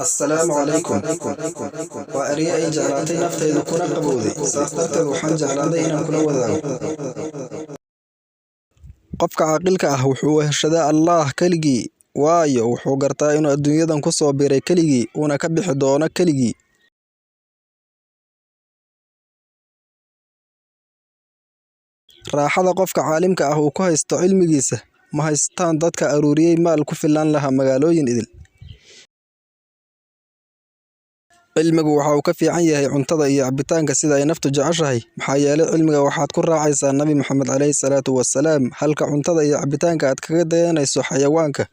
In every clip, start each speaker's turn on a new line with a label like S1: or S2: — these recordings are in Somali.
S1: Assalaamu calaykum waa eryo ay jeclaatay naftaydu kuna qabowday, saas darteed waxaan jeclaaday inaan kula wadaago. Qofka caaqilka ah wuxuu weheshadaa Allaah keligii, waayo wuxuu gartaa inuu adduunyadan ku soo biiray keligii, uuna ka bixi doono keligii. Raaxada qofka caalimka ah uu ku haysto cilmigiisa, ma haystaan dadka aruuriyay maal ku filnaan lahaa magaalooyin idil. Cilmigu waxa uu ka fiican yahay cuntada iyo cabitaanka sida ay naftu jeceshahay, maxaa yeelay cilmiga waxaad ku raacaysaa Nabi Muxamed calayhi salaatu wasalaam, halka cuntada iyo cabitaanka aad kaga dayanayso xayawaanka.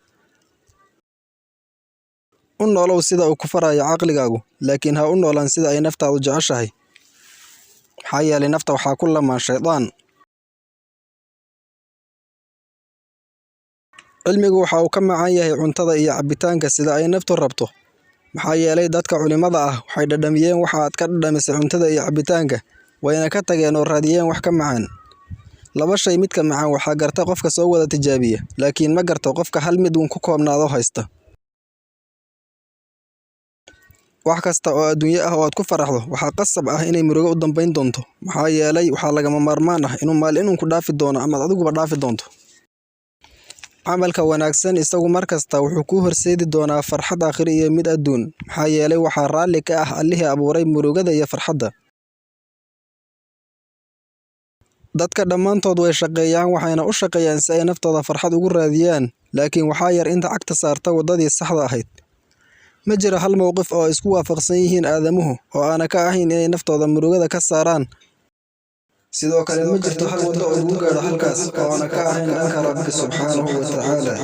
S1: U noolow sida uu ku farayo caqligaagu, laakiin ha u noolaan sida ay naftaadu jeceshahay, maxaa yeelay nafta waxaa ku lamaan shaydaan. Cilmigu waxa uu ka macaan yahay cuntada iyo cabitaanka sida ay naftu rabto, maxaa yeelay dadka culimada ah waxay dhadhamiyeen waxa aad ka dhadhamisay cuntada iyo cabitaanka, wayna ka tageen oo raadiyeen wax ka macaan. Laba shay midka macaan waxaa garta qofka soo wada tijaabiya, laakiin ma garto qofka hal mid uun ku koobnaado haysta. Wax kasta oo adduunyo ah oo aad ku faraxdo, waxaa qasab ah inay murugo u dambayn doonto, maxaa yeelay waxaa lagama maarmaan ah inuu maalin uun ku dhaafi doono ama aad adiguba dhaafi doonto. Camalka wanaagsan isagu mar kasta wuxuu kuu horseedi doonaa farxad aakhiro iyo mid adduun, maxaa yeelay waxaa raalli ka ah Allihii abuuray murugada iyo farxadda. Dadka dhammaantood way shaqeeyaan waxayna u shaqeeyaan si ay naftooda farxad ugu raadiyaan, laakiin waxaa yar inta cagta saarta waddadii saxda ahayd. Ma jiro hal mowqif oo ay isku waafaqsan yihiin aadamuhu oo aana ka ahayn inay naftooda murugada ka saaraan. Sidoo kale ma jirto hal waddo oo lagu gaadho halkaas oo aana ka ahayn dhanka Rabbi subxaanahu wa tacaala.